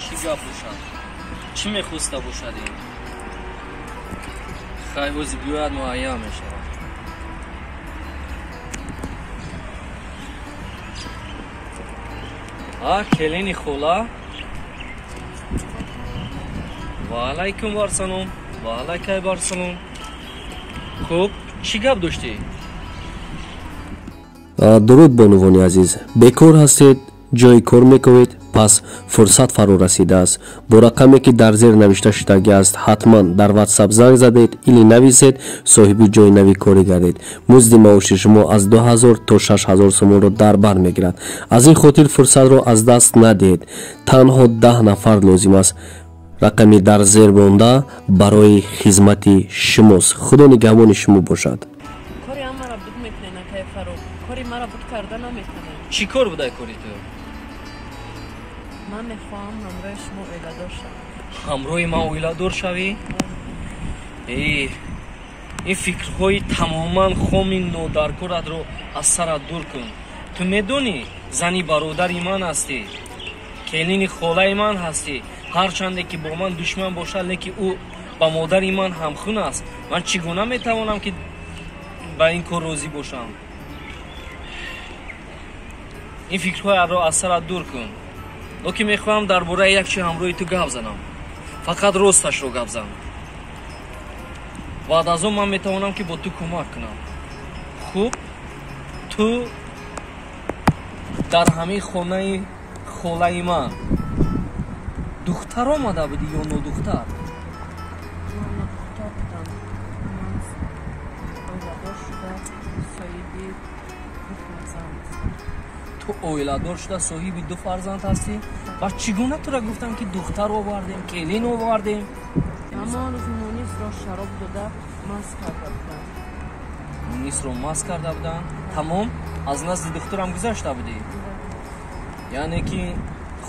Чӣ гап бошад? Чӣ мехоста бошад ин? Хай бози биёяд муайян мешавад. А, келини хола? Ва алайкум вассалом. Ва алайкай вассалом. Хуб, чӣ гап доштӣ? Дуруд, бонувони азиз. Бекор ҳастед, ҷои кор мекунед, пас фурсат фаро расидааст. Бо рақаме ки дар зер навишта шудагӣ аст, ҳатман дар ватсап занг задед или нависед, соҳиби ҷои нави корӣ гардед. Музди маоши шумо аз 2000 то 6000 сомонро дар бар мегирад. Аз ин хотир фурсатро аз даст надиҳед. Танҳо 10 нафар лозим аст. Рақами дар зер монда барои хизмати шумост. Худо нигаҳбони шумо бошад. Кори ҳамаро буд мекунед, акай Фаррух. Кори маро буд карда наметавонед. Чӣ кор будай кори ту? Ман мехоҳам ҳамроҳи шумо оиладор шавам. Ҳамроҳи ман оиладор шавӣ? Э, ин фикрҳои тамоман хоми нодаркоратро аз сарат дур кун. Ту медонӣ, зани бародари ман ҳастӣ, келини холаи ман ҳастӣ. Ҳарчанде ки бо ман душман бошад, лекин ӯ ба модари ман ҳамхун аст. Ман чӣ гуна метавонам ки ба ин кор розӣ бошам? Ин фикрҳоятро аз сарат дур кун. Лекин мехоҳам дар бораи як чи ҳамроҳи ту гап занам. Фақат росташро гап зан. Баъд аз он ман метавонам ки бо ту кӯмак кунам. Хуб, ту дар ҳамин хонаи холаи ман духтар омада будӣ ё нодухтар? Ман нодухтар будам. Ман оиладор шуда соҳиби ду фарзанд ҳастам. Ту оиладор шуда соҳиби ду фарзанд ҳастӣ? Ва чӣ гуна тура гуфтам ки духтар овардем, келин овардем? Ҳамон рӯз Мунисро шароб дода маст карда будам. Мунисро маст карда буданд? Тамом, аз назди духтурам гузашта будӣ? Яъне ки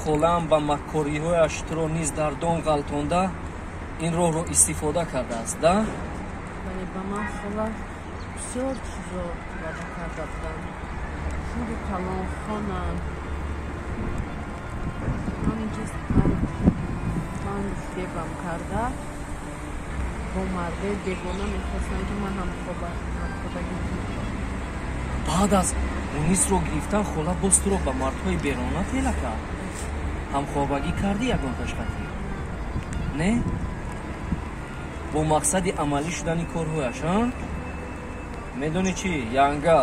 холаам ба маккориҳояш туро низ дар дом ғалтонда ин роҳро истифода кардааст, да? Бале, ба ман хола бисёр чизо ваъда карда буданд. Пули калон, хона. Ҳамин чиз ман фиребам карда бо марде бегона мехостанд ки ман ҳамхобагӣ кунам. Баъд аз Мунисро гирифтан хола боз туро ба мардҳои берона тела кард? Ҳамхобагӣ кардӣ ягон ташхатӣ? Не? Бо мақсади амалӣ шудани корҳояш, а? Медонӣ чӣ, янга?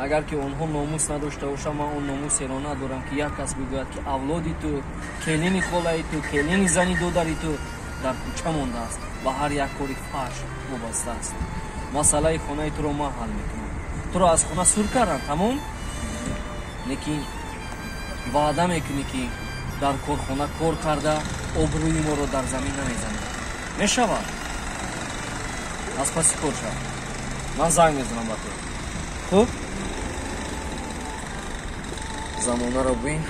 Агар ки онҳо номус надошта бошанд, ман он номусеро надорам ки як кас бигӯяд ки авлоди ту, келини холаи ту, келини зани додари ту дар кӯча мондааст, ба ҳар як кори фаҳш вобаста аст. Масъалаи хонаи туро ман ҳал мекунам. Туро аз хона сур кардам, тамом? Лекин ваъда мекунӣ ки дар корхона кор карда обрӯи моро дар замин намезанӣ. Мешавад? Аз паси кор шав. Ман занг мезанам ба ту. Хуб? Замонаро бин.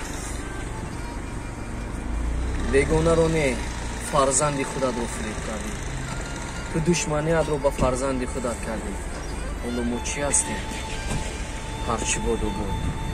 Бегонаро не, фарзанди худатро фиреб кардӣ. Ту душманиятро ба фарзанди худат кардӣ. Ҳоло мо чӣ ҳастем? Ҳарчи боду буд.